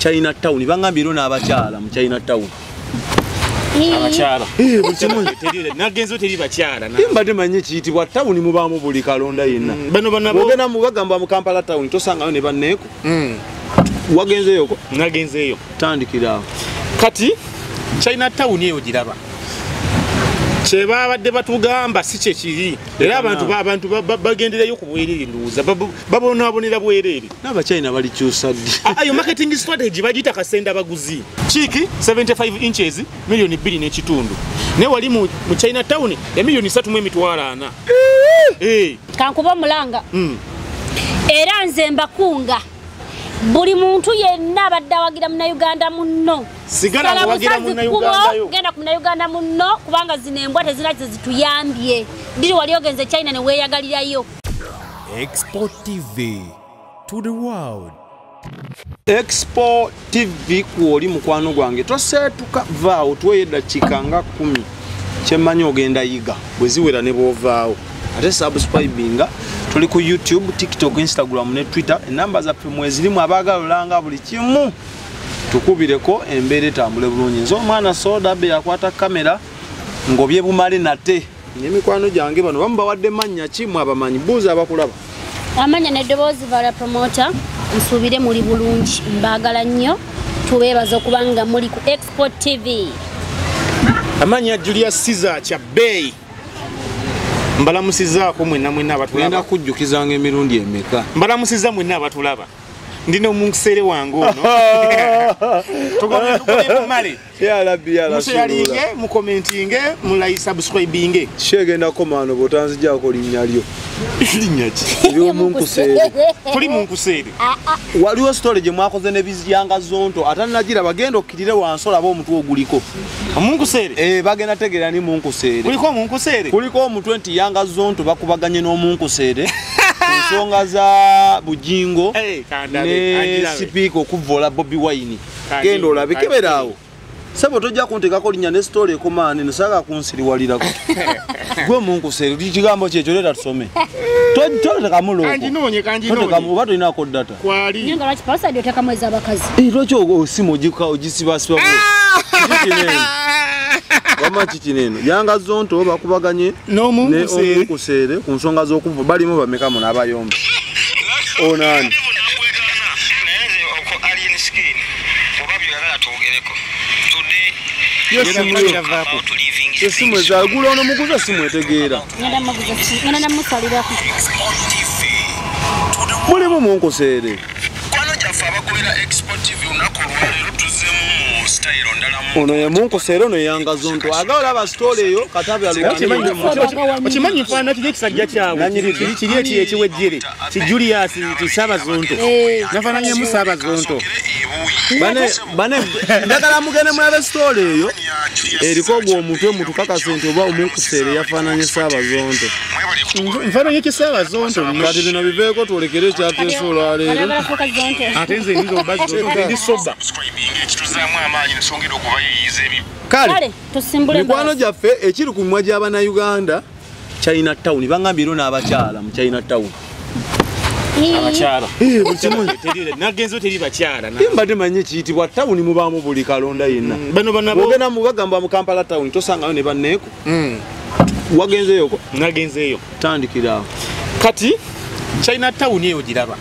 China Town bangambye ero n'abakyala mu China Town. Abakyala. Nagenzo teri bakyala. Mbadde manyi kiyitibwa town mubaamu buli kalonda yenna. Bano bano bogenda mu bagamba mu Kampala town tosangayo ne banneeko. Wagenzeeyo ko? Nagenzeeyo. Tandikira awo. Kati China Town eyo giraba. Kye babadde batugamba si kye kiri. Era abantu bagendereyo ku bwerere ndowooza babonaabonera bwerere. N'abachina balikyusa ddi? Ayo marketing strategy bagiyita kasenda baguzi. Chiki 75 inches milioni 2.5. Ne wali mu China Town ya milioni 3.400. Kankuba mulanga. Era nze mbakunga. Buli muntu yenna abadde awagira Munnayuganda munno. Sigala awagira Munnayuganda yo. Genda ku Munnayuganda munno kubanga zino embwa tezina kye zituyambye. Diri wali ogenze China ne weeyagalirayo. Expo TV to the world. Expo TV kwoli mukwano gwange. Toseetuka vaawo tuweyo eddakiika nga 10. Kyemmanyi ogenda yiga bwe ziwera ne bw'ovaawo. Ate subscribinga tuli ku YouTube, TikTok, Instagram ne Twitter. Enamba zaffe mwezirimu abaagala olanga buli kimu. Tukubireko embeera etambule bulungi. Nze omwana soda be yakwata kamera ngobye bumale nate. N'emikwano gyange bano bamubawadde mannya ki mwe abamanyi buuza abakulaba. Amanya n'eddoboozi vala promoter nsuubire muli bulungi mbaagala nnyo tubeebaza okubanga muli ku Expo TV. Amanya Julius Caesar kya bbeeyi. Mbalamusizaako mwenna mwenna abatulaba. Ngenda kujjukizanga emirundi emeka. Mbalamusiza mwenna abatulaba. Ndina omunkuseere wange ono. Tugombe mumale. Ya Rabbi ya Rasulullah. Musharinge, mukomentinge, mulai subscribinge. Shegenda komano bw'otanzijjako linnya lyo. Linnya ki? Ery'omunkuseere. Tuli munkuseere. Waliwo story gye mwakoze ne Biziyanga Zonto atannagira bagenda okkirire wansi olabe omutwe oguliko. Omunkuseere? Bagenda tegeera ni munkuseere. Kuliko omunkuseere? Kuliko omutwe nti Yanga Zonto bakubaganye n'omunkuseere. Ensonga za Bujingo ne sipiika okuvvoola Bobi Wine. Genda olabe keberaawo. Sebo tojja kunteekako linnya ne story ekomaani nosaaga kunsiriwalirako. Gwe munkuseere kigambo kyekyo leeta tusome. Totekamu loko. Kanjinoonye kanjinoonye. Totekamu oba tolinako data. Kwali. Naye nga lwaki password oteekamu ez'abakazi? Lwaki osimu ogisibasiba bwe? Wamma kiki neno? Yanga Zonto bakubaganye n'omunkuseere ku nsonga z'okuva balimu bameka muno abayombi. Onaani? Esimu ezagula ono muguza simu etegeera. Ngenda musalirako. Mulimu munkuseere. Ono ye munkuseere ono Yanga Zonto. Agala olaba story eyo Katabi alwana. Okimanyi nfaanana kiri ekisajja kyabwe. Kiri ekiwejjere. Ki Julius ki Ssaabazonto. Nafaananyemu Ssaabazonto. Bane ndagala mugende mulabe story eyo. Eriko ogwo omutwe mutukakase nti oba omunkuseere yafaananye Ssaabazonto. Nfaananye ki Ssaabazonto? Kati bino biveeko twolekere ekyateesa olwaleero. Ate nze nyinza obazonto ndi soba. Kale mikwano gyaffe ekiri ku mimwa gy'Abannayuganda China Town bangambye ero n'abakyala mu China Town. Abakyala. Nagenzo teri bakyala. Mbadde manyi kiyitibwa town mubaamu buli kalonda yenna. Bano bano bogenda mu bagamba mu Kampala town tosangayo ne banneeko. Wagenzeeyo ko? Nagenzeeyo. Tandikira awo. Kati China Town eyo giraba.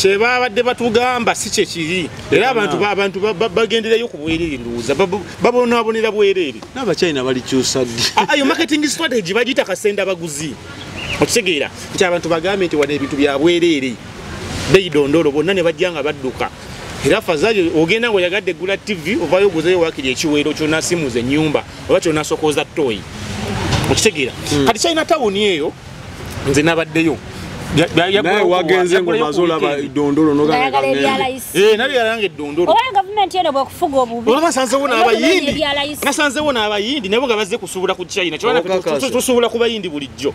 Kye babadde batugamba si kye kiri. Era abantu bagendereyo ku bwerere ndowooza babonaabonera bwerere. N'abachina balikyusa ddi? Ayo marketing strategy bagiyita kasenda baguzi. Okitegeera nti abantu bagambe nti wano ebintu bya bwerere. Bbeeyi dondolo bonna ne bajja nga badduka. Era fazali ogenda ng'oyagadde gula TV ovaayo oguzeeyo waakiri ekiwero ky'onaasimuza ennyumba oba ky'onaasokooza ttooyi. Okitegeera. Kati China Town eyo nze nabaddeyo. Naye wagenze ng'omaze olaba eddondolo n'ogamba nabyo eddondolo. Oba gavumenti eno bw'ekufuga obubi. Olaba nsanzewo n'abayindi. Nasanzewo n'abayindi nabo nga bazze kusuubula ku China. Tusuubula ku bayindi bulijjo.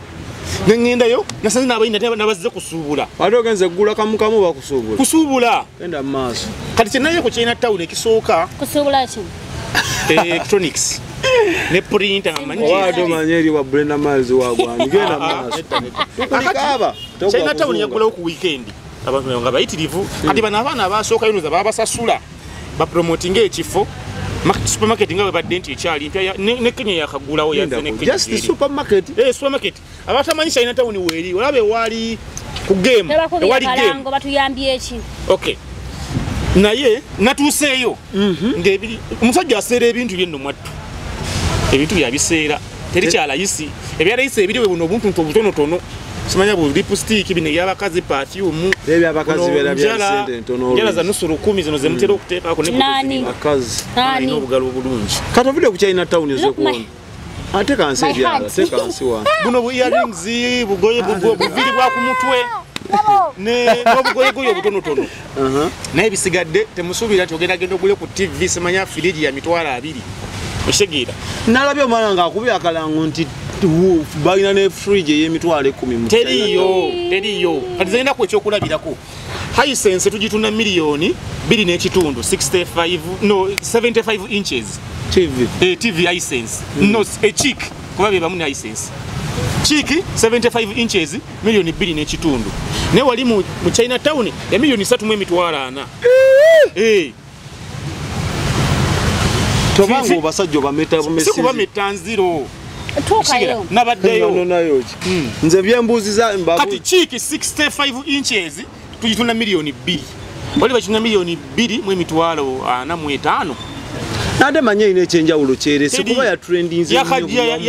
Ngendayo nasanze n'abayindi ate nabazze kusuubula. Ate ogenze kugula kamu kamu bakusuubula. Kusuubula. Genda mu maaso. Kati kye naye ku China Town ekisooka. Kusuubula ki? Electronics. Ne printer amanyi. Oba omanyi eri wa Brenda Miles wagwani. Genda mu maaso. Tukulikaba. China Town yaggulawo ku weekend. Abantu nga bayitirivu. Kati bano abaana abasooka yunoza babasasula bapromotinga ekifo. Supermarket nga bwe nti ekyali mpya ne Kenya yakagulawo yazze ne Kenya. Just the supermarket. Supermarket. Abatamanyi China Town weeri olabe wali ku game. Ewali game. Batuyambye eki. Okay. Naye natuuseeyo ng'ebiri omusajja aseera ebintu bye nno mwattu. Ebintu byabiseera teri kyalayisi. Ebyalayisi ebiriwe buno obuntu obutonotono. Simanya bu lipstick bino ebyabakazi perfume. Ebyabakazi bera bya sente ntono. Njala za nusu 10,000 zino ze mutera okuteekako ne bakazi. Alina obugalo obulungi. Kati ovudde ku China Town oze kuwona. Ate kansi ebyala, ate kansi wa. Buno bu earrings, bugoye buviri bwa ku mutwe. Ne n'obugoyegoye obutonotono. Naye bisigadde temusuubira nti ogenda genda ogule ku TV simanya firiji ya 20,000. Oshegera. Nalabye omwana ng'akubye akalango nti balina ne fridge ey'emitwalo 10. Teriyo, teriyo. Kati zenda ku ekyokulabirako. Hisense tugitunda miliyoni 2.5, 65 no 75 inches. TV. TV Hisense. No, a chick. Kuba be bamu ne Hisense. Chiki 75 inches milioni 2.5. Ne wali mu China Town ya milioni 3.400. Tobango basajja bameta bumesi. Sikuba metanziro. Tuukayo. Nabaddeyo. Nayo ki. Nze byembuuziza mbabu. Kati chiki 65 inches tugitunda milioni 2. Wali bakitunda milioni 2.45. Nade manye ine ekyenjawulo kyerese kuba ya trendinze nnyo.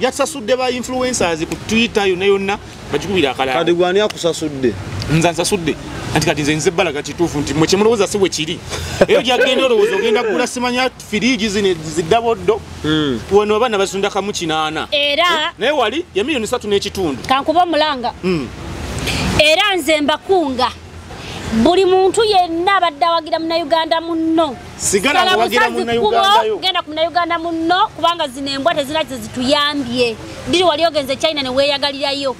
Yasasudde ba influencers ku Twitter yonna yonna bagikubira akalala. Kati gwani akusasudde? Nze nsasudde. Anti kati nze nze balaga kituufu nti mwe kyemulowooza si bwe kiri. Eyo gyagenda olowooza ogenda kugula simanya firiji zino zidaboddo. Wano abaana basunda kamu 8. Era naye wali ya milioni 3.5. Kankuba omulanga. Era nze mbakunga. Buli muntu yenna abadde awagira Munnayuganda munno. Sigala awagira Munnayuganda yo. Genda ku Munnayuganda munno kubanga zino embwa tezirina kye zituyambye. Diri wali ogenze China ne weeyagalirayo.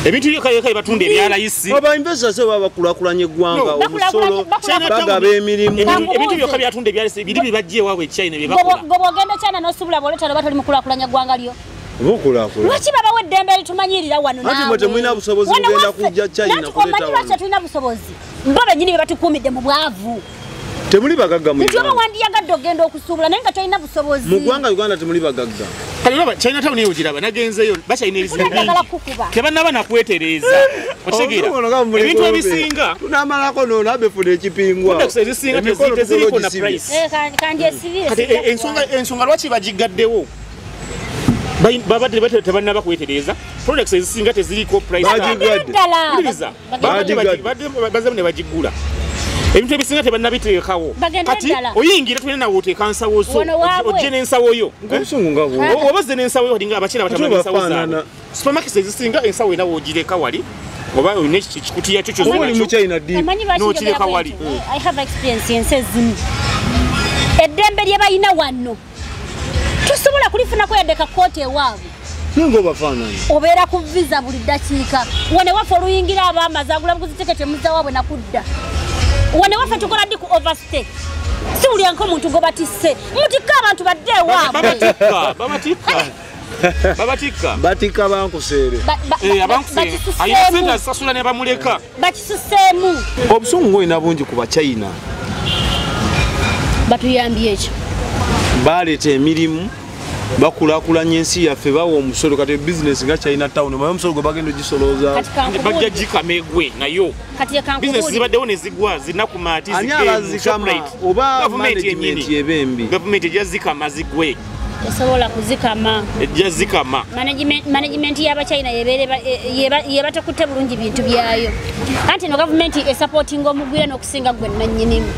Ebintu byo kaye batunda ebyalayisi. Aba investors baba bakulakulanye eggwanga omusolo bagaba emirimu. Ebintu byo kaye batunda ebyalayisi biri bibajje waabwe China bye bakola. Gobo ogenda China n'osubula bw'oleta oba toli mukulakulanya ggwanga lyo. Bukulakula. Lwaki babawa eddembe eritumanyirira wano naawe? Anti mwe temulina busobozi bugenda kujja China kuleeta wano. Lwaki tetulina busobozi? Bo bennyini be batukuumidde mu bwavu. Temuli bagagga mu Uganda. Nti oba wandiyagadde ogenda okusuubula naye nga tolina busobozi. Mu ggwanga Uganda temuli bagagga. Kale olaba China Town eyo giraba nagenzeeyo bakyalina ebizibu bingi. Tebannaba nakwetereeza. Okitegeera? Ebintu ebisinga tunamalako n'onabe funa ekipingwa. Products ezisinga teziriko na price. Kandyesibire. Kati ensonga lwaki bagigaddewo? Babadde batera tebannaba kwetereeza. Products ezisinga teziriko price. Bagigadde. Bazze ne bagigula. Ebintu ebisinga tebannabiteekawo. Kati oyingira tulina nawe oteeka nsawo zo. Ojje n'ensawo yo. Obusungu nga bwo. Oba ozze n'ensawo yo olinga abakyala batamala n'ensawo zaabwe. Supermarkets ezisinga ensawo era w'ogireka wali. Oba olina ekikutiya kyo ky'ozze Oba oli mu China deep. N'okireka wali. I have experience ensi ezimu. Eddembe lye balina wano. Tosobola kulifunako yadde kakooti ewaabwe. Ningo bafaanana. Obeera ku visa buli ddakiika. Wano waffe oluyingira abamazi agula buguzi tiketi emuzza waabwe nakudda. Wano waffe tukola ddi ku overstay. Si wulira nk'omuntu gwe batisse. Mutikka abantu badde ewaabwe. Babatikka. Babatikka. Batikka bankuseere. Abankuseere. Alina ssente azisasula ne bamuleka. Bakisuseemu. Obusungu ng'olina bungi ku Bachina. Batuyambye ekyo. Baleeta emirimu. Bakulakulanya ensi yaffe bawa omusolo kati business nga China Town omanyi omusolo gwe bagenda ogisolooza. Bajja gikama egwe nayo. Business zibaddewo ne zigwa zinakumaati Ani abazikama oba management ebembi. Gavumenti ejja zikama zigwe. Tesobola kuzikama. Ejja zikama. Management y'Abachina yebatakutte bulungi bintu byayo. Anti no gavumenti esupportinga omugwira n'okusinga gwe nannyinimu.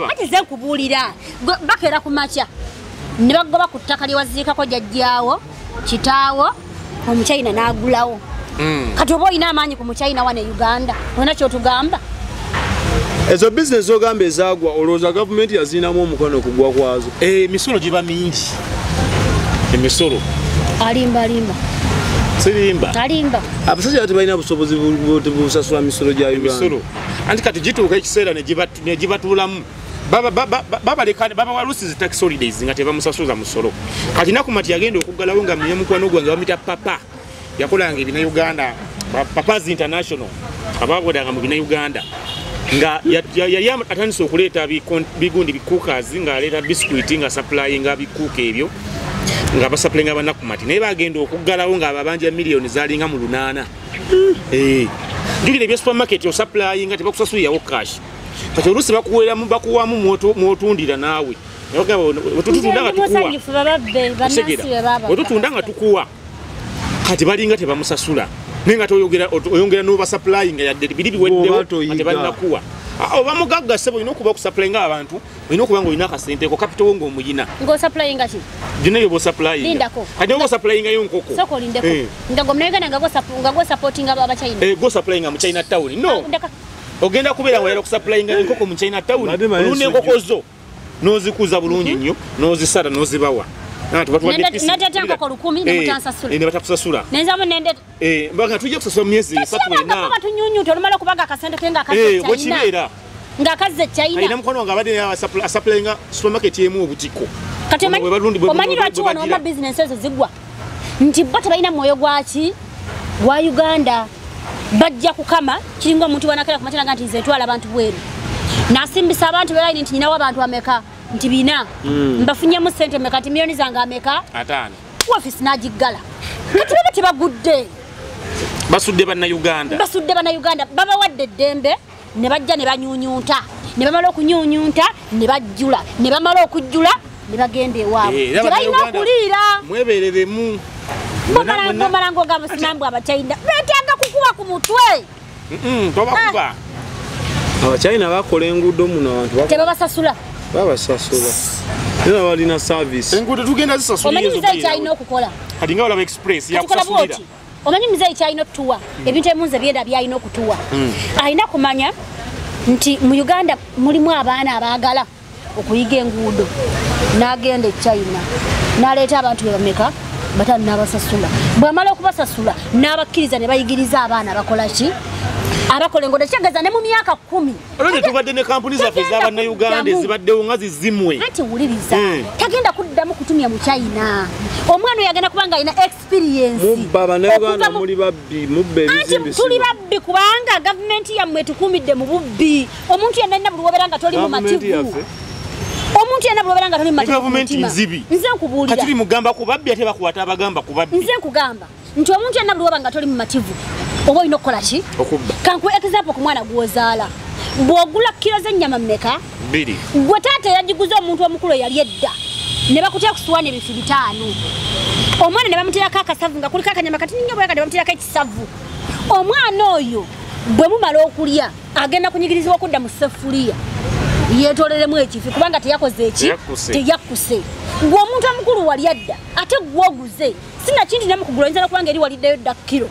Ati ze nkubuulira bakeera ku makya ne bagoba ku ttaka lye waziikako jjajjaawo kitaawo omuchina n'agulawo. Kati oba olina amaanyi ku muchina wano e Uganda olina ky'otugamba? Ezo bizinesi z'ogamba ezaagwa olowooza gavumenti yazirinamu omukono okugwa kwazo? Emisolo giba mingi. Emisolo. Alimba alimba. Sirimba. Alimba. Abasajja tebalina busobozi busasula misolo gya Uganda. Emisolo. Anti kati gituuka ekiseera ne gibatuulamu. Babaleka babawa lusi tax holidays nga tebamusasuza musolo. Kati Nakumati yagenda okuggalawo nga mukwano gwange bamuyita Papa. Yakolanga ebina Uganda, Papazi International, abakodanga mu bina Uganda. Nga yali atandise okuleeta bigundi bikukazi nga aleeta biscuit nga supplyinga bikuka ebyo nga basupplyinga bannakumati naye bagenda okuggalawo nga ababanja miliyoni zaalinga mu 8. Jjukira ebya supermarket osupplyinga tebakusasulirawo cash. Kati oluusi bakuweeramu bakuwamu mw'otundira naawe. Wetutunda nga tukuwa. Wetutunda nga tukuwa. Kati balinga tebamusasula. Naye nga oyongera n'obasupplyinga yadde biri biweddewo nga tebannakuwa. Oba mugagga ssebo olina okuba okusupplyinga abantu, olina okuba ng'olina akasente ko capital wo ng'omuyina. Ng'osupplyinga ki? Byonna byo bw'osupplyinga. Lindako. Kati oba osupplyingayo nkoko. Sooka olindeko. Nga gwe Munnayuganda nga gw'osupportinga Abachina. Gw'osupplyinga mu China town. No. Ogenda kubeera ng'oyagala okusupplyinga enkoko mu China town. Olunda enkoko zo n'ozikuza bulungi nnyo, n'ozisala n'ozibawa. Natata enkoko 1000 ne mutansasula. Ne batakusasula. Nenzamu nendeta. Mbanga tujja kusasula mu myezi 3 4. Batunyunyuta olumala okubaga akasente ke nga akazze China. Bwekibeera. Nga akazze China. Alina mukwano wange abadde asupplyinga supermarket emu obutiko. Kati omanyi lwaki wano wama bizinensi ezo zigwa? Nti bo tebalina mwoyo gwaki gwa Uganda. Bajja kukama kiringa omuntu wanakera ku makya nti nze ntwala abantu bweru. Nasimbisa abantu belayini nti nyinawo abantu ameka nti bina. Mbafunyemu ssente mmeka nti miliyoni zange ameka? 5. Ofiisi n'agiggala. Kati baba tebagudde. Basudde bannayuganda. Basudde bannayuganda babawadde eddembe ne bajja ne banyuunyunta. Ne bamala okunyuunyunta ne bajjula. Ne bamala okujjula ne bagenda ewaabwe. Tebalina okuliira. Mwebereremu. Bomala ng'ogamba sinambwa Abachina. Beetaaga kukuba ku mutwe. Tobakuba. Abachina bakola enguudo muno abantu tebabasasula. Babasasula. Era balina service. Enguudo tugenda zisasulira. Omanyi muzeeyi ky'alina okukola. Kati nga olaba express yakusasulira. Omanyi muzeeyi ky'alina okutuwa. Ebintu ebimu byenda by'alina okutuwa. Alina kumanya nti mu Uganda mulimu abaana abaagala okuyiga enguudo. N'agenda e China. N'aleeta abantu be bameka 5 n'abasasula. Bw'amala okubasasula n'abakkiriza ne bayigiriza abaana abakola ki? Abakola enguudo kitegeeza ne mu myaka 10. Olwo tubadde ne kampuni zaffe ez'abannayuganda ezibaddewo nga zizimwe. Anti wuliriza. Tagenda kuddamu kutumya mu China. Omwana oyo agenda kubanga alina experience. Mubba bannayuganda muli babbi, mubba ebizimbe. Anti tuli babbi kubanga gavumenti yammwe etukuumidde mu bubbi. Omuntu yenna alina buli w'obeera nga toli mu mativu. Omuntu yenna buli w'obeera nga toli mu mativu. Gavumenti nzibi. Nze nkubuulira. Kati mugamba ku babbi ate bakwata abagamba ku babbi. Nze nkugamba nti omuntu yenna buli w'oba nga toli mu mativu oba olina okukola ki? Okubba. Kankuwe example ku mwana gw'ozaala. Bw'ogula kilo z'ennyama mmeka? 2. Gwe taata eyagiguza omuntu omukulu eyali edda ne bakuteeka ku ssuwaani ebifi 5. Omwana ne bamuteerako akasavu nga kuliko akanyama katini nnyo bweka ne bamuteerako ekisavu. Omwana oyo bwe mumala okulya agenda kunyigirizibwa okudda mu ssefuliya yeetooleremu ekifi kubanga teyakoze eki? Teyakkuse. Gwe omuntu omukulu wali adda ate gw'oguze sinakintu ne mukugula oyinza n'okubanga eri waliddeyo dda kilo.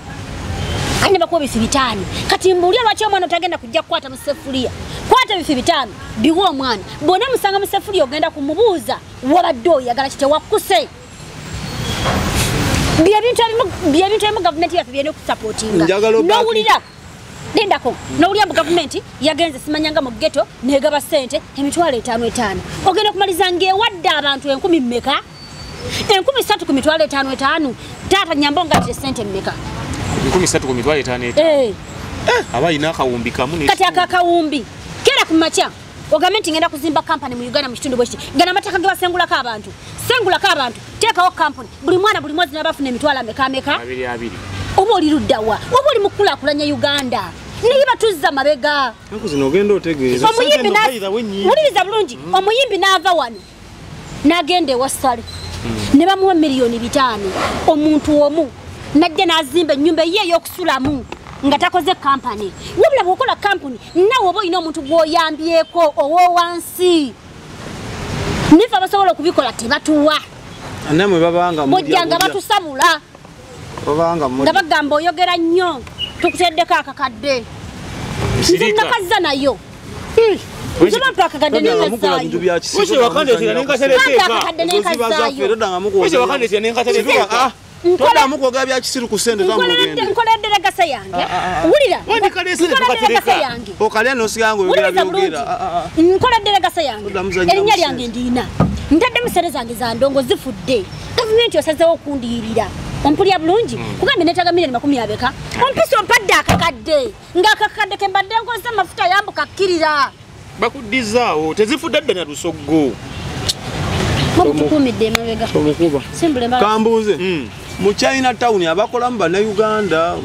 Kati bakuwa ebifi 5. Kati mbuulira lwaki omwana otagenda kujja kukwata mu ssefuliya. Kwata ebifi 5 biwe omwana. Bw'ona musanga mu ssefuliya ogenda kumubuuza wabadde oyagala ki tewakkuse. Byebintu ebimu gavumenti yaffe byerina okusupportinga. N'owulira lindako n'owulira mu gavumenti yagenze simanyanga mu ghetto n'egaba ssente emitwalo 5 5. Ogenda okumaliza ng'ewadde abantu 1000 mmeka? 3000 ku mitwalo 5 5. Taata nyamba ongattire ssente mmeka? 3000 ku mitwalo 5 5. Aba alina akawumbi kamu ne kati akakawumbi kera ku makya ogambe nti ngenda kuzimba kampani mu Uganda mu kitundu bwe kiti. Gana amataka ge basengulako abantu. Sengulako abantu, teekawo kampani. Buli mwana buli mwezi n'abafuna emitwalo ameka ameka? 2 2. Oba oli ludda wa? Oba oli mu kukulaakulanya Uganda? Naye batuzza mabega. Ennaku zino ogenda otegeeza. Omuyimbi wuliriza bulungi. Omuyimbi n'ava wano n'agenda ewa Ssale ne bamuwa miliyoni 5 omuntu omu najja n'azimba ennyumba ye ey'okusulamu nga takoze kampani. Wabula bw'okola kampani naawe oba olina omuntu gw'oyambyeko ow'owansi. Nife abasobola okubikola tebatuwa. Nammwe babanga mujjanga batusabula. Babanga nga bagamba oyogera nnyo tukuteddeko akakadde. Nze nakazza nayo. Nze bampa akakadde nenkazaayo. Toddamu kwogera bya kisiru ku ssente zamugende. Nkoledde legasa yange. Wulira. Nkoledde legasa yange. Okalya n'osigala ng'oyogera byogera. Nkoledde legasa yange. Erinnya lyange ndiina. Ntaddemu ssente zange za ndongo zifudde. Gavumenti osazeewo okundiyirira. Ompulya bulungi kugambye neetaaga 20,000,000. Ompisa ompadde akakadde ng'akakadde ke mbadde nkozesa amafuta yambuka kkirira. Bakuddizaawo tezifudde dda na lusoggo. Mutukuumidde emabega. Omukuba. Simbula embala. Kambuuze. Mu China town abakolamu Bannayuganda.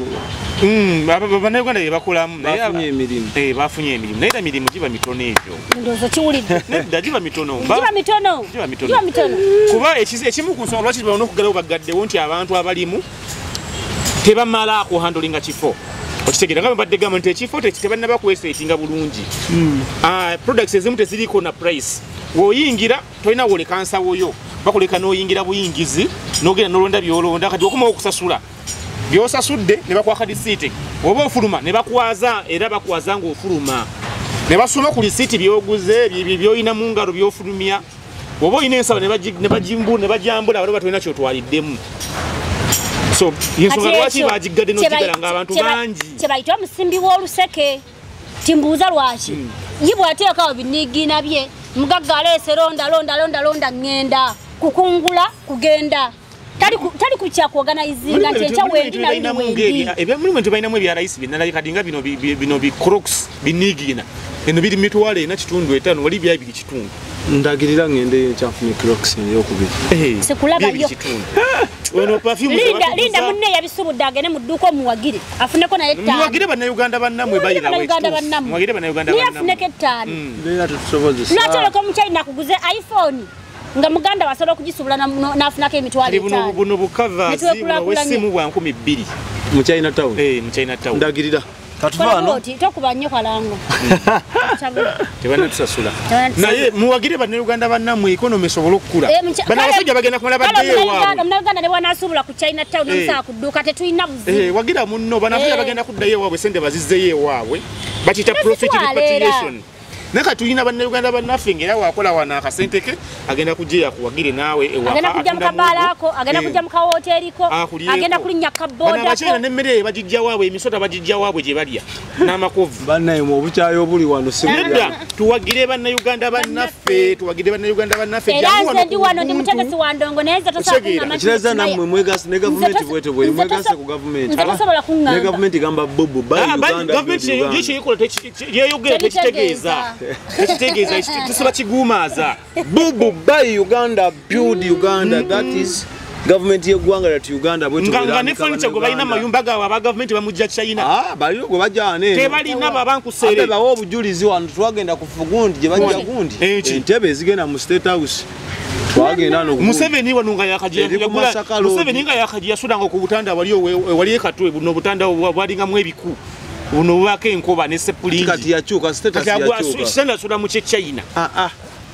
Bannayuganda be bakolamu naye bafunye emirimu. Bafunye emirimu naye era emirimu giba mitono egyo. Ndowooza kiwulidde. Nedda giba mitono. Giba mitono. Giba mitono. Giba mitono. Kuba ekimu ku nsonga lwaki balina okuggalawo bagaddewo nti abantu abalimu tebamala kuhandolinga kifo. Okitegeera nga mbadde gamba nti ekifo tebannaba kwesetinga bulungi. Products ezimu teziriiko na price. W'oyingira tolina woleka nsawo yo. Bakuleka n'oyingira buyingizi n'ogenda n'olonda by'olonda kati okomawo okusasula. By'osasudde ne bakwaka risiiti. Oba ofuluma ne bakwaza era bakwaza ng'ofuluma. Ne basoma ku risiiti by'oguze by'olina mu ngalo by'ofulumya. Oba olina ensaba ne bajambula waliwo batolina ky'otwaliddemu. So yensonga lwaki bagigadde n'okigala ng'abantu bangi. Kye bayita omusimbi w'oluseke. Timbuuza lwaki. Ye bw'ateekawo biniigiina bye mugagga aleese londa londa londa londa ŋŋenda kukungula kugenda. Tali ku kya kuorganizinga nti enkya wendi na luli wendi. Mulimu ebintu balinamu ebya layisi bye nalabye kati nga bino bi crocs biniigiina. Eno biri 4,500 wali bya 2,500. Ndagirira ŋŋende enkya nfune crocs ey'okubiri. Sikulabayo. Ono perfume Linda munne yabisubudde agende mu dduuka omuwagire afuneko naye 5. Muwagire Bannayuganda bannammwe bayira wetu. Muwagire Bannayuganda bannammwe. Afuneko 5. Mbeera tetusobozesa. Lwaki oleka Omuchina akuguze iPhone nga muganda wasobola okugisubula n'afunako 5,000. Buno bukava buno w'essimu bwa 2,000. Mu China town. Mu China town. Ndagirira. Katuvaano. Tokuba nnyo kalango. Tebannatusasula. Naye muwagire Bannayuganda bannammwe economy esobole okukula. Bano abasajja bagenda kumala baddeyo ewaabwe. Omunnayuganda ne bw'anaasuubula ku China town n'omusaba ku dduuka tetulina buzibu. Wagira munno bano abasajja bagenda kuddayo ewaabwe sente bazizzeyo ewaabwe. Bakiyita profit repatriation. Naye kati tulina Bannayuganda bannaffe ng'era waakola wano akasente ke agenda kujja yakuwagire naawe ewaka. Agenda kujja mu kabaala agenda kujja mu kawoteeriko, agenda kulinnya kaboodako. Bano Abachina n'emmere eyo bagijja waabwe, emisota bagijja waabwe gye balya n'amakovu. Bannaye mwe obukyayi obuli wano si Nedda, tuwagire Bannayuganda bannaffe, tuwagire Bannayuganda bannaffe. Era nze ndi wano ndi mutegesi wa ndongo naye nze tosobola kuŋŋamba. Kireza nammwe mwegase ne gavumenti bwetyo bweri mwegase ku gavumenti. Nze tosobola kuŋŋamba. Ne gavumenti egamba bobo buy Uganda. Gavumenti yo kyekola yeyogera tekitegeeza. Tekitegeeza tusoba kiguumaaza. Bubu buy Uganda, build Uganda. That is government y'eggwanga lyattu Uganda bwetyo Nga ne furniture gwe balina amayumba gaabwe aba gavumenti bamujja China. Baliyo gwe bajja wano eno. Tebalina babankuseere. Ate bawa obujulizi wano twagenda ku gundi gye bajja gundi. Entebe ezigenda mu State House. Twagenda no Museveni wano nga yakajja yagula Museveni nga yakajja yasulanga ku butanda waliyo wali ekatwe buno obutanda bwalingamu ebiku. Buno bubaako enkoba ne sepulingi. Kati yakyuka status yakyuka. Kisanda asula mu kye China.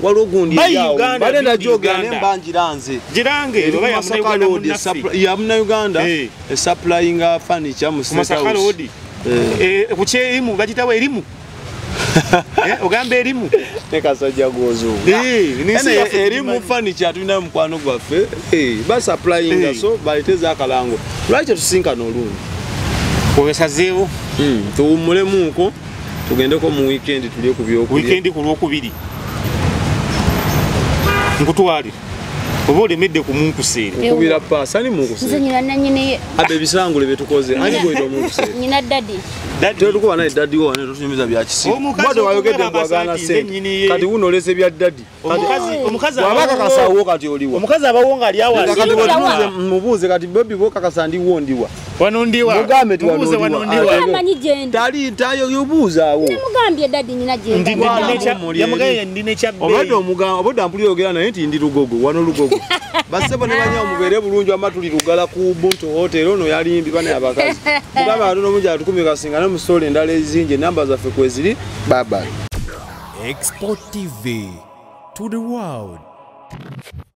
Waliwo gundi eryawo. Bagenda gyogera ne mbangira nze. Girange oba ya Munnayuganda munnaffe. Ya Munnayuganda esupplyinga furniture mu State Masaka House. Road. Ku kyerimu bagitawo erimu. Ogamba erimu. Ne kasajja gw'ozungu. Erimu furniture tulina mukwano gwaffe. Basupplyinga so baleeteza akalango. Lwaki tetusinkana olundi? Obesazeewo. Tuwummulemuuko tugendeko mu weekend tulye ku byokulya. Weekend ku Lwokubiri. Nkutwale. Oba olemedde ku munkuseere. Okubira paasi ani munkuseere? Nze nyina nannyini. Abe ebisangule bye tukoze ani gw'oyita omunkuseere? Nyina daddy. Tetukuba naye daddy wo wano totunyumiza bya kisiru. Bw'ate wayogedde nkwagaana ssente. Kati wuno olese bya daddy. Omukazi bw'aba akakasa wo kati oliwa. Omukazi abawo ng'ali awo. Kati bw'otunuze mubuuze kati baby bw'okakasa ndiwo ndiwa. Wano ndiwa. Mugambe ti wano ndiwa. Amanyi gyendi. Tali tayo yobuuza awo. Namugambye daddy nyina gyendi. Yamugambye ndi n'ekya bbeeyi. Obadde omugamba obadde ampulira oyogera naye nti ndi Lugogo wano Lugogo. Bassebo ne banyawo mubeere bulungi wamma tuli Lugala ku Ubuntu Hotel ono yalimbi bane abakazi. Mugambe katono mungi atukumi kasinga ne mu story endala ezingi enamba zaffe kweziri. Bye bye. Export TV to the world.